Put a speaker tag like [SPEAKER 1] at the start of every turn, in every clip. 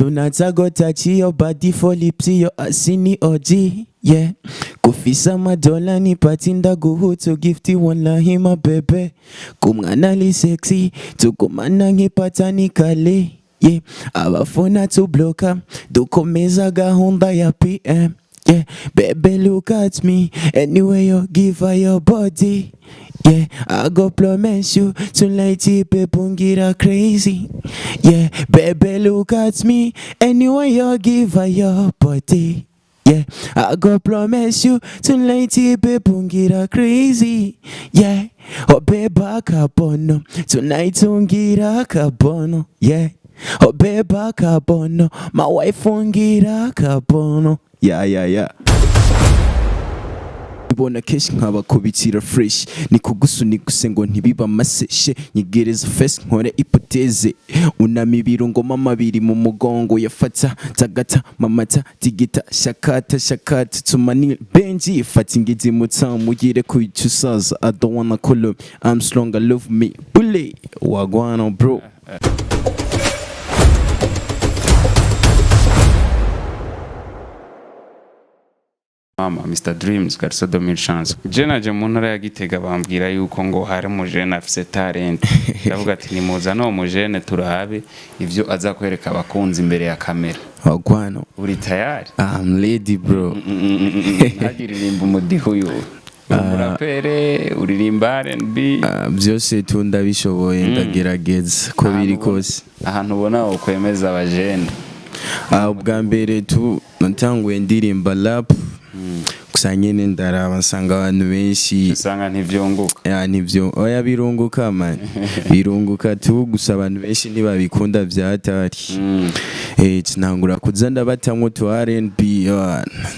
[SPEAKER 1] Tunataka touch your body for lips yo asini OG, yeah. Kufisa madola nipati ndaguhutu gifti wallahi ma bebe. Kumwana li sexy tukumana nkipata kale, yeah. Abafuna tubloka dukomeza gahunda ya PM, yeah. Baby, look at me anyway you give her your body, yeah. I go promise you tonight baby crazy, yeah. Baby, look at me anyway you give her your body, yeah. I go promise you tonight baby crazy, yeah. Oh baby kabono tonight ungira kabono, yeah. Oh baby kabono my wife ungira kabono, yeah yeah yeah. Ibona kenshi nkabakubitira fresh ni kugusunika ngo ntibiba amaseshe nyigereza face nkore ipoteze unama ibirungo mama biri mu mugongo yafata tagata mamata tigita shakata shakata tumani benji fata ingizi mutamugire kuicusaza. I don't wanna call him, I'm strong, I love me bully wagwan bro.
[SPEAKER 2] Mama Mr Dreams Garso 2000 chance. Je naje mu ntara ya Gitega bambwira yuko ngo hari umujene afise talent. Ndavuga ati nimuza no mujene turabe ivyo aza kwereka abakunzi imbere ya kamera.
[SPEAKER 1] Wagwan.
[SPEAKER 2] Uri tayari?
[SPEAKER 1] I'm ready, bro.
[SPEAKER 2] Ntagiririmba umudiho uyu. Umurapere uririmba R&B?
[SPEAKER 1] Byose tu ndabishoboye, ndagerageza ko biri kose.
[SPEAKER 2] Ahantu ubona wokwemeza abajene.
[SPEAKER 1] Ubwa mbere tu natanguye ndirimba rap gusa nyene ndaraba nsanga abantu benshi
[SPEAKER 2] usanga ntivyunguka.
[SPEAKER 1] Ya, nivyo, oya, birunguka man, birunguka tu, gusa abantu benshi ntibabikunda vyatari. Ntangura kuza ndabatamwo tu R&B,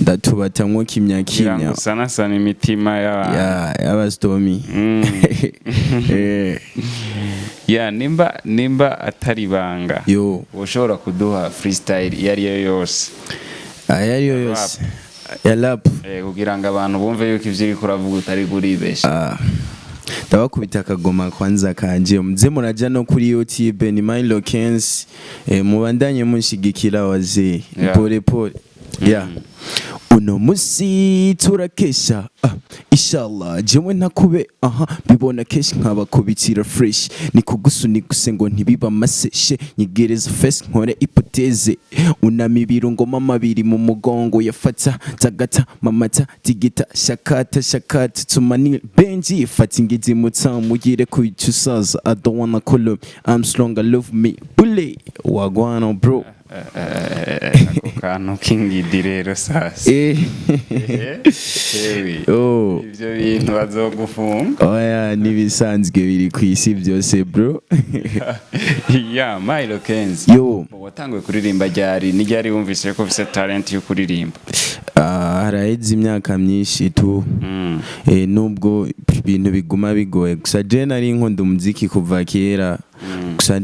[SPEAKER 1] ndatubatamwo kimya
[SPEAKER 2] kugira ngo
[SPEAKER 1] kimya.
[SPEAKER 2] usanasana imitima y'abantu.
[SPEAKER 1] Ya, y'abastomi.
[SPEAKER 2] Ya, nimba atari ibanga,
[SPEAKER 1] yo,
[SPEAKER 2] ushobora kuduha freestyle iyo ari yo yose?
[SPEAKER 1] Ayo ariyo yose ya rap.
[SPEAKER 2] Kugira ngo abantu bumve yuko ivyo uriko uravuga utari kuribesha.
[SPEAKER 1] Ndabakubita akagoma kwanza kanje, muze muraja no kuri YouTube ni Milo Kenz, mubandanye munshigikira wazee. Pole pole, yeah. Uno musi turakesha, inshallah jewe ntakube aha bibona kenshi nkabakubitira fresh ni kugusunika ngo ntibiba amaseshe nyigereza face nkore ipoteze unama ibirungo mama biri mu mugongo yafata tagata mamata tigita shakata shakata tumani benji fata ingizi mutamugire kuicusaza. I don't wanna call him, I'm strong, I love me bully wagwan bro.
[SPEAKER 2] Ako kantu k'ingidi rero sasa. Ewe,
[SPEAKER 1] oh.
[SPEAKER 2] Ivyo bintu bazogufunga.
[SPEAKER 1] Oya, n'ibisanzwe biri ku isi byose, bro.
[SPEAKER 2] Ya, Milo Kenz.
[SPEAKER 1] Yo.
[SPEAKER 2] Watanguye kuririmba ryari? Ni ryari wumvise ko ufise talent yo kuririmba?
[SPEAKER 1] Haraheze imyaka myinshi tu. Nubwo ibintu biguma bigoye, gusa je nari nkunda umuziki kuva kera. Gusa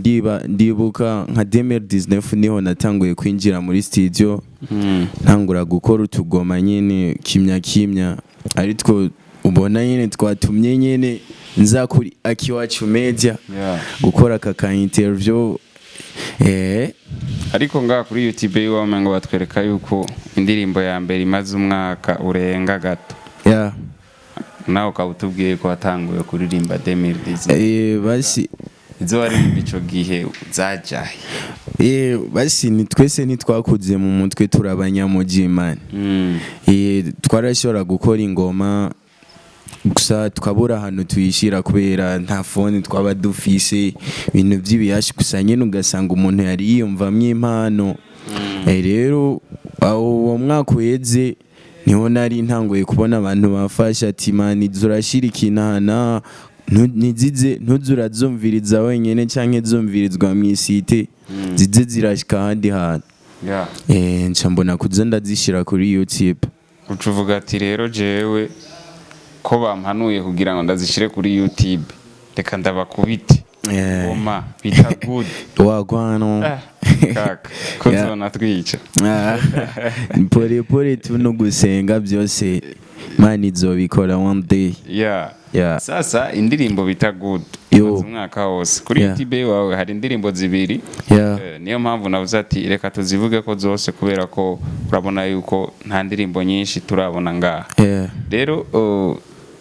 [SPEAKER 1] ndibuka nka 2019 niho natanguye kwinjira muri studio, ntangura gukora utugoma nyene kimya kimya, aritwo ubona nyene twatumye nyene nza kuri Akiwacu Media gukora aka ka interview.
[SPEAKER 2] Ariko ngaha kuri YouTube iwawe ngo batwereka yuko indirimbo ya mbere imaze umwaka urenga gato. Nawe ukaba utubwiye ko watanguye kuririmba 2019.
[SPEAKER 1] Basi.
[SPEAKER 2] Izo waririmba ico gihe zajahe?
[SPEAKER 1] Basi ni twese ntitwakuze mu mutwe, turi abanyamuji man. Twarashobora gukora ingoma gusa tukabura ahantu tuyishira kubera nta phone twaba dufise, ibintu by'ibiyashi gusa nyine ugasanga umuntu yari yiyumvamwo impano. Rero aho uwo mwaka uheze niho nari ntanguye kubona abantu bafasha ati: "Man, zurashira ikintu aha n'aha, ntizize ntuze urazumviriza wenyene canke zumvirizwa mw'isite, zize zirashika ahandi hantu." Nca mbona kuza ndazishira kuri YouTube.
[SPEAKER 2] Uca uvuga ati: "Rero jewe ko bampanuye kugira ngo ndazishire kuri YouTube, reka ndabakubite ngoma bita good."
[SPEAKER 1] Wagwano.
[SPEAKER 2] Kaka ko zona twica.
[SPEAKER 1] Ah, pole pole tu no gusenga byose. Imana izobikora one day. Yeah.
[SPEAKER 2] Sasa indirimbo bita Good
[SPEAKER 1] Yo.
[SPEAKER 2] imaze umwaka wose kuri YouTube wawe. Hari indirimbo zibiri. Niyo mpamvu navuze ati reka tuzivuge ko zose, kubera ko urabona yuko nta ndirimbo nyinshi turabona ngaha. Rero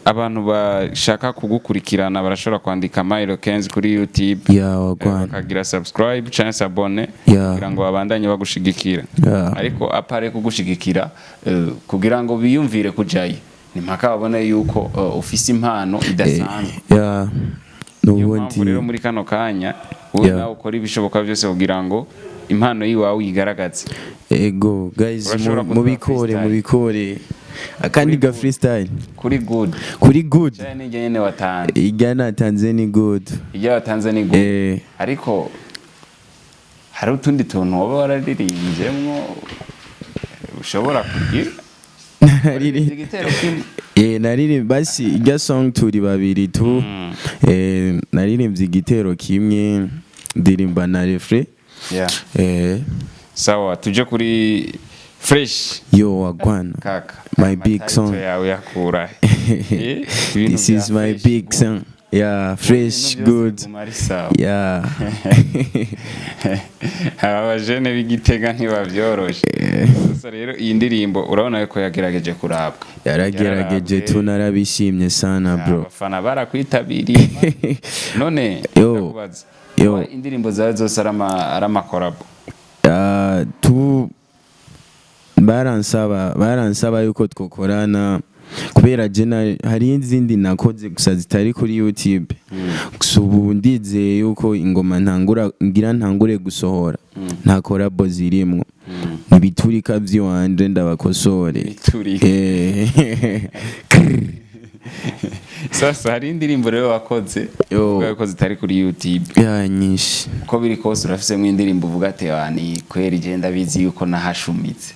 [SPEAKER 2] abantu bashaka kugukurikirana barashobora kwandika Milo Kenz kuri YouTube,
[SPEAKER 1] Wagwan.
[SPEAKER 2] bakagira subscribe cyangwa se abone kugira ngo babandanye bagushigikira. Ariko apare kugushigikira, kugira ngo biyumvire kujayo ni mpaka babone yuko ufise impano idasanzwe. Niyo
[SPEAKER 1] N'ubundi
[SPEAKER 2] mpamvu rero muri kano kanya wowe nawe ukora ibishoboka byose kugira ngo impano yiwawe uyigaragaze.
[SPEAKER 1] Ego guys,
[SPEAKER 2] Urashobora kuduha
[SPEAKER 1] mubikore.
[SPEAKER 2] freestyle.
[SPEAKER 1] Mubikore akandi ga freestyle.
[SPEAKER 2] Kuri Good.
[SPEAKER 1] Kuri Good.
[SPEAKER 2] Cyane n'ijya nyene watanze.
[SPEAKER 1] Ijya natanze ni Good.
[SPEAKER 2] Ijya watanze ni Good. Ariko hari utundi tuntu waba wararirimbyemwo ushobora kugira igitero kimwe?
[SPEAKER 1] Naririmbye basi ijya song turi babiri tu. Naririmbye igitero kimwe, ndirimba na refrain.
[SPEAKER 2] Sawa, tuje kuri Fresh.
[SPEAKER 1] Yo, wagwan.
[SPEAKER 2] Kaka.
[SPEAKER 1] My big song.
[SPEAKER 2] Amatitle yawe yakura he? Ibintu
[SPEAKER 1] This
[SPEAKER 2] bya
[SPEAKER 1] is my
[SPEAKER 2] Fresh
[SPEAKER 1] big
[SPEAKER 2] Good.
[SPEAKER 1] song. Yeah, Fresh.
[SPEAKER 2] Ibintu byose
[SPEAKER 1] Good.
[SPEAKER 2] biguma ari sawa. Aba bajene b'Igitega ntibabyoroshe. Sasa rero iyi ndirimbo urabona ko yagerageje kurabwa.
[SPEAKER 1] Yaragerageje.
[SPEAKER 2] Yararabwe.
[SPEAKER 1] Tunarabishimye sana, bro.
[SPEAKER 2] Abafana barakwitabiriye. None
[SPEAKER 1] Yo.
[SPEAKER 2] ndakubaza,
[SPEAKER 1] Yo.
[SPEAKER 2] kuba indirimbo zawe zose ari amacollabo?
[SPEAKER 1] Ah, tu baransaba yuko twokorana, kubera je hari izindi nakoze gusa zitari kuri YouTube. Gusa ubu ndizeye yuko ingoma ntangura ngira ntangure gusohora nta collabo zirimwo, ibiturika vy'iwanje ndabakosore.
[SPEAKER 2] Ibiturika. Sasa hari indirimbo rero wakoze
[SPEAKER 1] Yo.
[SPEAKER 2] uvuga ko zitari kuri YouTube?
[SPEAKER 1] Ya, nyinshi.
[SPEAKER 2] Uko biri kose urafisemo indirimbo uvuga ati wani kweri je ndabizi yuko nahashumitse.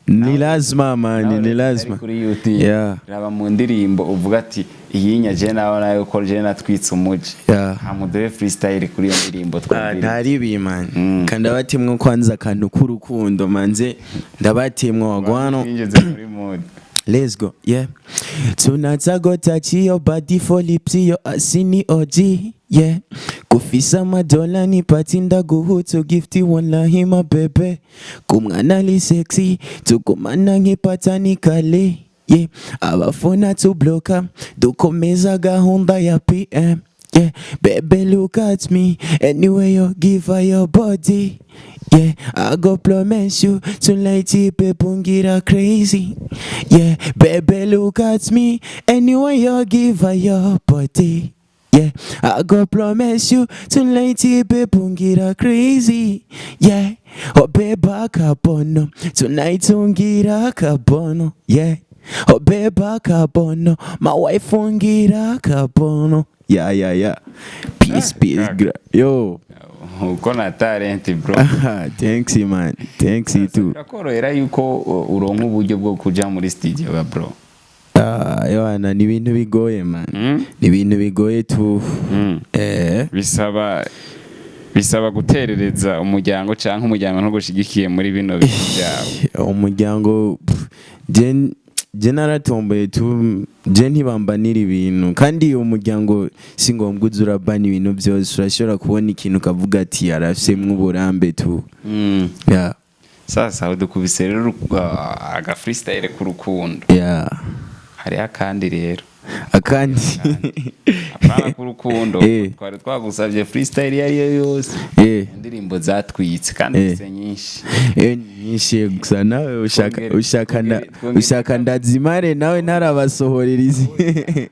[SPEAKER 1] Ni lazima, man.
[SPEAKER 2] Nawe
[SPEAKER 1] Ni
[SPEAKER 2] zitari
[SPEAKER 1] lazima.
[SPEAKER 2] kuri YouTube. Raba mu ndirimbo uvuga ati iyi nya je nawe yuko je natwitse umuji. Hamuduhe freestyle kuri iyo ndirimbo
[SPEAKER 1] Ah,
[SPEAKER 2] twumvire.
[SPEAKER 1] ntaribi, man. Kandi abatemwo kwanza akantu k'urukundo manze ndabatemwo, wagwano.
[SPEAKER 2] Twinjize muri mood.
[SPEAKER 1] Let's go, yeah. Tonight I go touch your body for lips, your asini OG, yeah. Kufisa madola ni pati ndaguhutu gifti wallahi my bebe. Kumwana li sexy, tukumana nkipata ni kale, yeah. Abafuna tubloka, dukomeza gahunda ya PM. Yeah, baby, look at me. Anyway, you give her your body. Yeah, I go promise you tonight, people get crazy. Yeah, baby, look at me. Anyway, you give her your body. Yeah, I go promise you tonight, people get crazy. Yeah, oh baby, kabono. Tonight, ungira kabono. Yeah. Oh baby, kabono. My wife ungira kabono. Yeah. Peace, peace.
[SPEAKER 2] Kaka.
[SPEAKER 1] Yo.
[SPEAKER 2] Uko na talent, bro.
[SPEAKER 1] Thanks, man. Thanks you too.
[SPEAKER 2] Birakorohera yuko uronka uburyo bwo kuja muri studio ba bro?
[SPEAKER 1] Ah, yohana, ni ibintu bigoye, man. Ni ibintu bigoye tu.
[SPEAKER 2] Bisaba guterereza umuryango canke umuryango ntugushigikiye muri bino bintu byawe?
[SPEAKER 1] Umuryango, pff, je naratomboye tu. Je ntibambanira ibintu, kandi uwo muryango si ngombwa uza urabana ibintu byose. Urashobora kubona ikintu ukavuga ati arafisemwo uburambe tu. Yeah.
[SPEAKER 2] Sasa udukubise rero aga freestyle k'urukundo. Hariho akandi rero.
[SPEAKER 1] Akandi?
[SPEAKER 2] Apana k'urukundo. Twari twagusabye freestyle iyo ariyo yose, indirimbo zatwitse kandi ufise nyinshi.
[SPEAKER 1] Nyinshi, gusa nawe ushaka ushaka
[SPEAKER 2] twongere-
[SPEAKER 1] ushaka ndazimare nawe ntarabasohorera izi.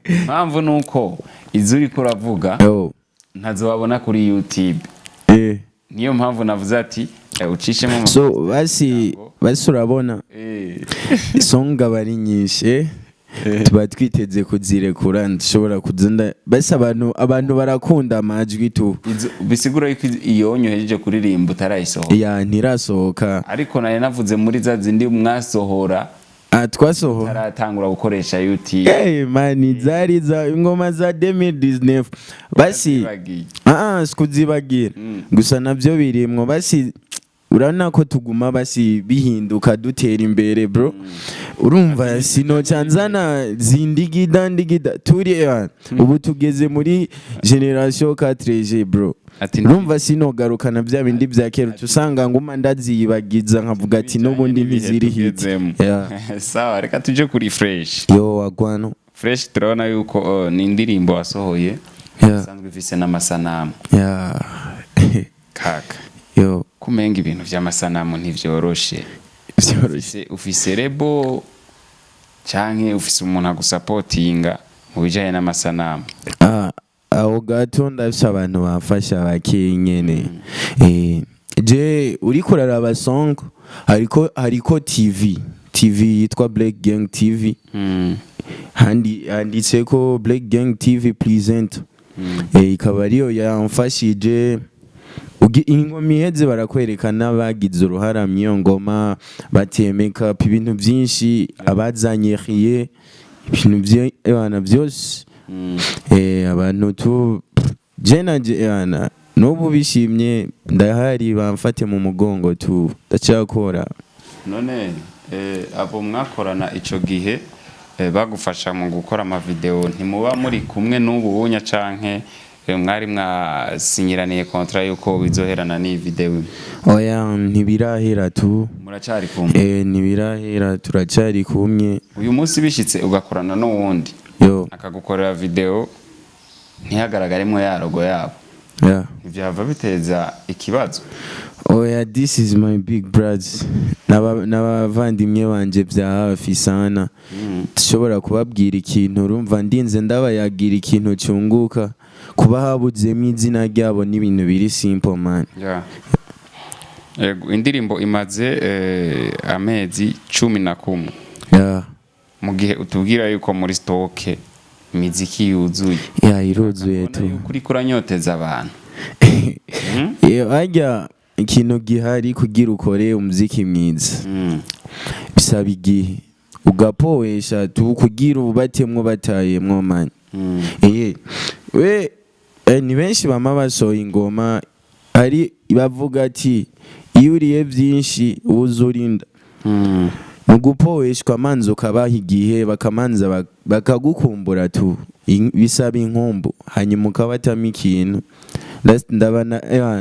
[SPEAKER 2] Impamvu ni uko izo uriko uravuga
[SPEAKER 1] Yo.
[SPEAKER 2] ntazo wabona kuri YouTube. Niyo mpamvu navuze ati ucishemo
[SPEAKER 1] So basi urabona song aba ari nyinshi, tuba twiteze kuzirekura, nshobora kuzinda basi abantu barakunda amajwi tu.
[SPEAKER 2] Bisigura yuko iyo onyohejeje kuririmba utarayisohora?
[SPEAKER 1] Ya, ntirasohoka.
[SPEAKER 2] Ariko nari navuze muri za zindi mwasohora
[SPEAKER 1] Ah, twasohora.
[SPEAKER 2] utaratangura gukoresha YouTube.
[SPEAKER 1] Hey, man, zari za ingoma za 2019 basi.
[SPEAKER 2] Warazibagiye.
[SPEAKER 1] Ah, sikuzibagira, gusa navyo birimwo basi. Urabona ko tuguma basi bihinduka, dutera imbere, bro. Urumva sinoca nzana zindigida ndigida turi ubu tugeze muri génération 4G, bro.
[SPEAKER 2] Ati
[SPEAKER 1] Urumva sinogarukana bya bindi bya kera, uca usanga nguma ndaziyibagiza, nkavuga ati n'ubundi ntiziri hit.
[SPEAKER 2] Tugezemo.
[SPEAKER 1] Yeah.
[SPEAKER 2] Sawa, reka tuje kuri Fresh.
[SPEAKER 1] Yo, wagwano.
[SPEAKER 2] Fresh turabona yuko ni indirimbo wasohoye isanzwe ifise n'amasanamu. Kaka,
[SPEAKER 1] Yo.
[SPEAKER 2] kumenga ibintu vy'amasanamu ntivyoroshe.
[SPEAKER 1] Byoroshye.
[SPEAKER 2] Ufise label canke ufise umuntu agusapotinga mu bijanye n'amasanamu?
[SPEAKER 1] Ah, aho gato ndafise abantu bamfasha bake nyene. Je uriko uraraba song, hariko TV yitwa Black Gang TV. Handitseko Black Gang TV present. Ikaba ariyo yamfashije. Ingoma iheze barakwereka n'abagize uruhara mw'iyo ngoma, bateye makeup, ibintu byinshi, abazanye riye, ibintu by'abana byose. Abantu tu je nanje yana n'ubu bishimye, ndahari, bamfate mu mugongo tu, ndacyakora.
[SPEAKER 2] None abo mwakorana ico gihe, bagufasha mu gukora amavideo, ntimuba muri kumwe n'ubu bunya, canke mwari mwasinyiraniye contrat yuko bizoherana n'iyi video imwe?
[SPEAKER 1] Oya, ntibirahera tu.
[SPEAKER 2] Muracari kumwe?
[SPEAKER 1] Ntibirahera, turacyari kumwe.
[SPEAKER 2] Uyu munsi bishitse ugakorana n'uwundi
[SPEAKER 1] Yo.
[SPEAKER 2] akagukorera video ntihagaragaremwo ya logo yabo, ntivyava biteza ikibazo?
[SPEAKER 1] Oya, this is my big brothers. N'abavandimwe banje bya hafi sana, dushobora kubabwira ikintu. Urumva ndinze ndabayagira ikintu cyunguka, kuba habudzemo izina ryabo n'ibintu biri simple, man.
[SPEAKER 2] Yeah. Yego, indirimbo imaze amezi 11. Mu gihe utubwira yuko muri stock imiziki yuzuye.
[SPEAKER 1] Yeah, iruzuye.
[SPEAKER 2] Ubona
[SPEAKER 1] Tu.
[SPEAKER 2] yuko uriko uranyoteza abantu.
[SPEAKER 1] Iyo harya ikintu gihari, kugira ukore umuziki mwiza bisaba igihe, ugapowesha tu kugira ubatemwo batayemwo, man. We ni benshi bama basohoye ingoma, ari bavuga ati iyo uriye byinshi uzurinda. Mu gupoweshwa amanzi ukabaha igihe, bakamanza bakagukumbura tu. Bisaba inkumbu, hanyuma ukabatamo ikintu.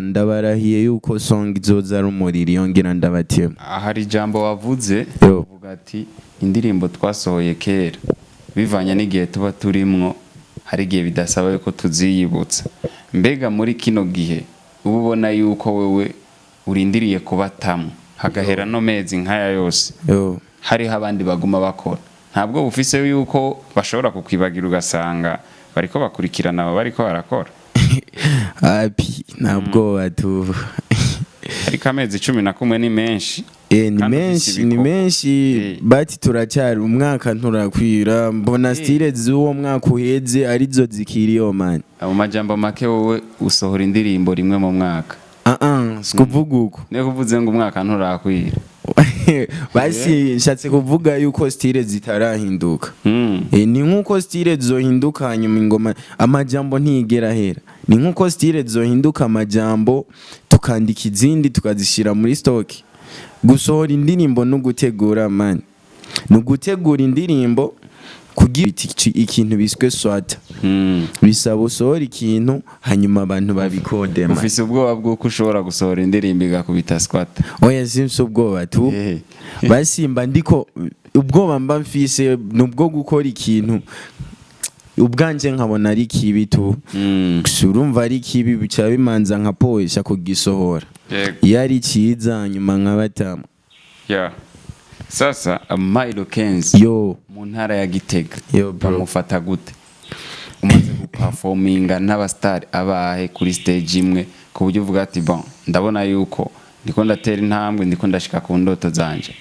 [SPEAKER 1] Ndabarahiye yuko song izoza ari umuriro, yongera ndabatema.
[SPEAKER 2] Hari ijambo wavuze,
[SPEAKER 1] Yo.
[SPEAKER 2] uvuga ati indirimbo twasohoye kera, bivanye n'igihe tuba turimwo, hari igihe bidasaba yuko tuziyibutsa. Mbega muri kino gihe uba ubona yuko wewe urindiriye kubatamo hagahera no mezi nk'aya yose,
[SPEAKER 1] Yo.
[SPEAKER 2] hariho abandi baguma bakora, ntabwo bufise yuko bashobora kukwibagira, ugasanga bariko bakurikirana abo bariko barakora?
[SPEAKER 1] Api, nta bwoba tu.
[SPEAKER 2] Ariko amezi 11 ni menshi.
[SPEAKER 1] Ni
[SPEAKER 2] Kandi ufise
[SPEAKER 1] menshi, ni
[SPEAKER 2] ibikorwa.
[SPEAKER 1] menshi. Bati turacyari umwaka nturakwira, mbona style z'uwo mwaka uheze arizo zikiriyo, man.
[SPEAKER 2] Mu majambo make, wowe usohora indirimbo rimwe mu mwaka?
[SPEAKER 1] Ah ah, sikuvuga uko.
[SPEAKER 2] Niyo kuvuze ngo umwaka nturakwira.
[SPEAKER 1] Basi nshatse kuvuga yuko style zitarahinduka. Ni nkuko style zohinduka, hanyuma ingoma amajambo ntiyigera ahera. Ni nkuko style zohinduka, amajambo tukandika izindi tukazishyira muri stock. Gusohora indirimbo no gutegura, man, ni ugutegura indirimbo kugira ikintu biswe swata. Bisaba usohora ikintu, hanyuma abantu babikode, man.
[SPEAKER 2] Ufise ubwoba bw'uko ushobora gusohora indirimbo igakubita squat?
[SPEAKER 1] Oya, simfise ubwoba tu. Basimba ndiko ubwoba mba mfise ni ubwo gukora ikintu ubwanje nkabona ari kibi tu. Gusa urumva ari kibi, bica bimanza nkapoesha kugisohora. Iyo ari cyiza, hanyuma nkabatama.
[SPEAKER 2] Yeah. Sasa Milo Kenzi,
[SPEAKER 1] Yo.
[SPEAKER 2] mu ntara ya Gitega
[SPEAKER 1] Yo, bro.
[SPEAKER 2] bamufata gute? Umaze guperforminga n'abasitari abahe kuri stage imwe, ku buryo uvuga ati bon, ndabona yuko ndiko ndatera intambwe, ndiko ndashika ku ndoto zanje?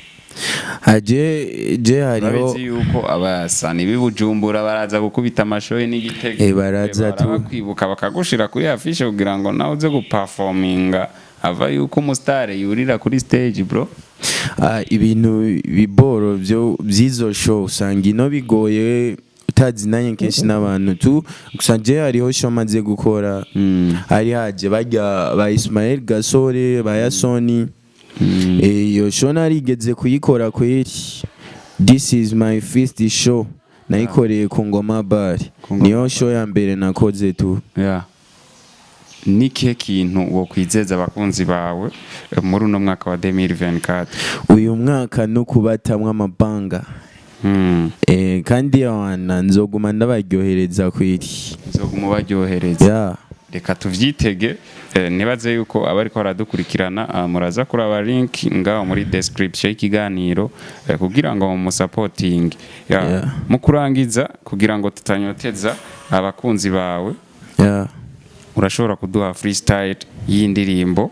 [SPEAKER 1] Aje je hariho
[SPEAKER 2] Urabizi yuko abasani b'i Bujumbura baraza gukubita amashoyi n'Igitega.
[SPEAKER 1] Baraza tu.
[SPEAKER 2] Bakwibuka bakagushira kuri affiche kugira ngo nawe uze guperforminga, ava yuko umusitari yurira kuri stage, bro.
[SPEAKER 1] Ah, ibintu biboro byo by'izo show usanga ino bigoye, utazinanye kenshi n'abantu tu. Gusa je hariho show maze gukora, hari haje bajya ba Ismael Gasore, ba Yasoni. Iyo show narigeze kuyikora kweri. This is my first show nayikoreye ku Ngoma Bar.
[SPEAKER 2] Ku Ngoma.
[SPEAKER 1] Niyo show ya mbere nakoze tu.
[SPEAKER 2] Yeah. Ni kihe kintu wokwizeza abakunzi bawe muri uno mwaka wa 2024?
[SPEAKER 1] Uyu mwaka no kubatamwo amabanga. Kandi wana nzoguma ndabaryohereza kweri.
[SPEAKER 2] Nzoguma ubaryohereza.
[SPEAKER 1] Yeah.
[SPEAKER 2] Reka tuvyitege. Nibaze yuko abariko baradukurikirana, muraza kuraba link ngaho muri description y'ikiganiro, kugira ngo musapoting. Yeah. Mu kurangiza, kugira ngo tutanyoteza abakunzi bawe, urashobora kuduha freestyle y'indirimbo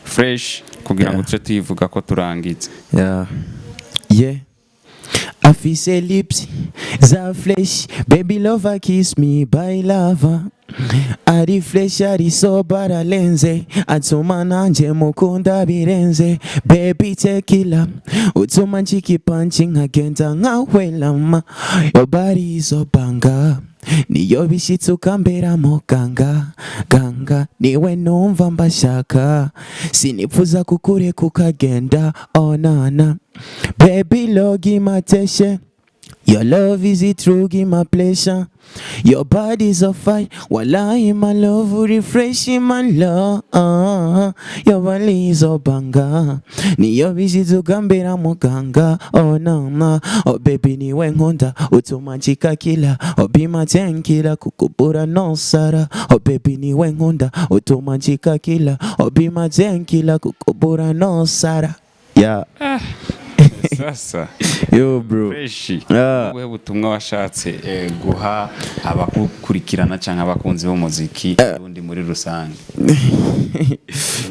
[SPEAKER 2] fresh kugira ngo tuce tuyivuga ko turangiza?
[SPEAKER 1] Yeah. Afise lips za fresh. Baby lover, kiss me by lover. Ari fresh, ari sober, aralenze, atuma nanje mukunda birenze. Baby tequila, utuma nchikipanchi nkagenda nkawelama. Your body is so banga, niyo bishitse ukambera muganga ganga, niwe numva mbashaka, sinipfuza kukureka ukagenda. Oh nana, baby love mateshe. Your love is it true, give my pleasure. Your body's on fire. Wallahi, my love, refreshing my love. Your body is so banga. Niyo bishitse ukambera muganga. Oh no, no. Oh baby, niwe nkunda. Utuma nchikakila. Oh be my tenkila. Kukubura no sara. Oh baby, niwe nkunda. Utuma nchikakila. Oh be my tenkila. Kukubura no sara. Yeah.
[SPEAKER 2] Sasa.
[SPEAKER 1] Yo bro.
[SPEAKER 2] Fresh.
[SPEAKER 1] Ah.
[SPEAKER 2] Ubuhe butumwa washatse guha abagukurikirana cyangwa abakunzi b'umuziki undi muri rusange?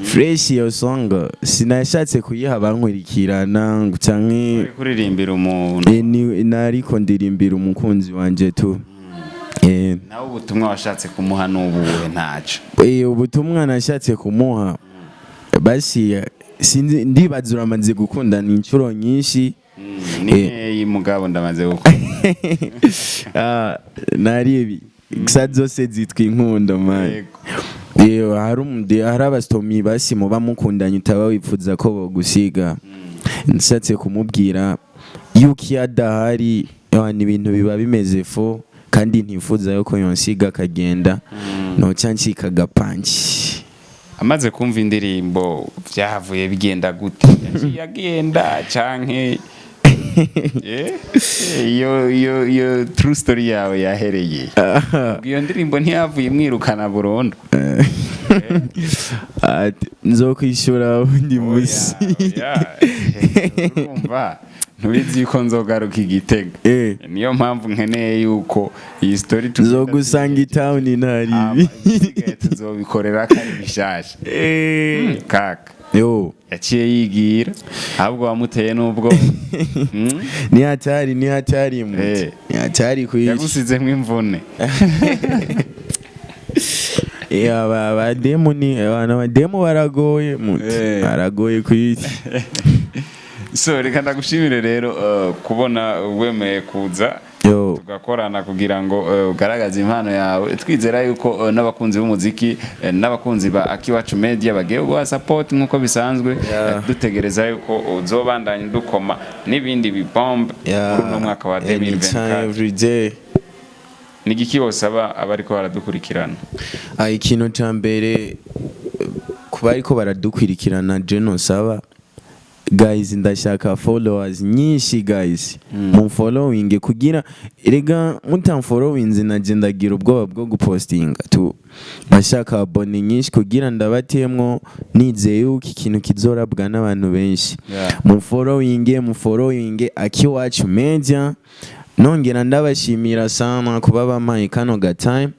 [SPEAKER 1] Fresh, iyo song sinashatse kuyiha abankurikirana canke
[SPEAKER 2] Uri kuririmbira umuntu?
[SPEAKER 1] Nariko ndirimbira umukunzi wanje tu.
[SPEAKER 2] Nawe ubutumwa washatse kumuha n'ubuhe? Ntaco?
[SPEAKER 1] Ubutumwa nashatse kumuha basi, sinzi, ndibaza uramaze gukundana inshuro nyinshi.
[SPEAKER 2] Ni nkeyi mugabo ndamaze gukora.
[SPEAKER 1] Ah, naribi gusa zose zitwa inkundo man.
[SPEAKER 2] Yego.
[SPEAKER 1] Iyo hari abasitomi basi muba mukundanye utaba wifuza ko bogusiga, nshatse kumubwira yuko iyo adahari ni ibintu biba bimeze fo, kandi ntifuza yuko yonsiga akagenda, noca ncika agapanki.
[SPEAKER 2] Amaze kumva indirimbo vyahavuye bigenda gute? Yaciye agenda canke iyo true story yawe yahereye ubwo iyo ndirimbo ntiyavuye imwirukana burundu?
[SPEAKER 1] Ati, nzokwishura undi musi.
[SPEAKER 2] Oya, urumva ntubizi yuko nzogaruka igitego. Niyo mpamvu nkeneye yuko iyi story
[SPEAKER 1] Nzogusanga itawuni ntaribi.
[SPEAKER 2] Ibisigaye tuzobikorera ko ari bishasha. Kaka
[SPEAKER 1] Yo.
[SPEAKER 2] yaciye yigira ahubwo wamuteye n'ubwo.
[SPEAKER 1] Ni hatari, ni hatari muti. Ni hatari kuishi.
[SPEAKER 2] Yagusizemwo imvune.
[SPEAKER 1] Abademu ni abantu, abademu baragoye muti. Baragoye kuishi.
[SPEAKER 2] So reka ndagushimire rero kubona wemeye kuza
[SPEAKER 1] Yo.
[SPEAKER 2] tugakorana kugira ngo ugaragaze impano yawe. Twizera yuko n'abakunzi b'umuziki, n'abakunzi ba Akiwacu Media bagiye guha support nk'uko bisanzwe. Dutegereza yuko uzobandanya dukoma n'ibindi bibombe muri uno mwaka wa
[SPEAKER 1] Anytime,
[SPEAKER 2] 2024.
[SPEAKER 1] every day.
[SPEAKER 2] Ni igiki wosaba abariko baradukurikirana?
[SPEAKER 1] Ah, ikintu ca mbere, kuba ariko baradukurikirana, je nosaba guys, ndashaka followers nyinshi guys, mu following, kugira erega mutamfollowinze naje ndagira ubwoba bwo gupostinga tu. Ndashaka abone nyinshi kugira ndabatemwo nizeye yuko ikintu kizorabwa n'abantu benshi. Mu following, mu following Akiwacu Media. Nongera ndabashimira sana kuba bampaye kano ga time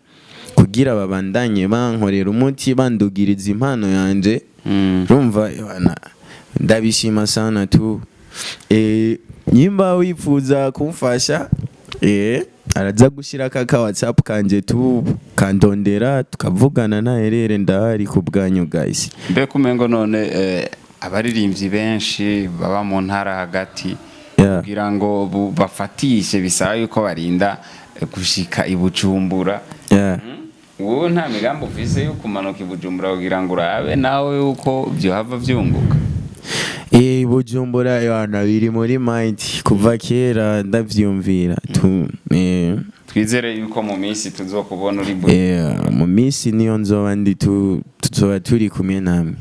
[SPEAKER 1] kugira babandanye bankorera umuti, bandugiriza impano yanje. Urumva bana, ndabishima sana tu. Nyimba wifuza kumfasha, araza gushira kaka WhatsApp kanje tu, kandondera tukavugana, ntaherere, ndahari ku bwanyu guys.
[SPEAKER 2] Mbega umengo none abaririmbyi benshi baba mu ntara hagati kugira ngo bafatishe bisaba yuko barinda gushika i Bujumbura. Wowe nta migambi ufise yo kumanuka i Bujumbura kugira ngo urabe nawe yuko vyohava vyunguka?
[SPEAKER 1] Bujumbura yana biri muri mind kuva kera, ndavyumvira tu.
[SPEAKER 2] Twizere yuko mu minsi tuzokubona uri
[SPEAKER 1] Mu minsi niyo nzoba ndi tuzoba turi kumwe namwe.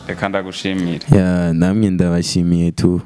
[SPEAKER 2] Reka ndagushimire.
[SPEAKER 1] Ya, namwe ndabashimiye tu.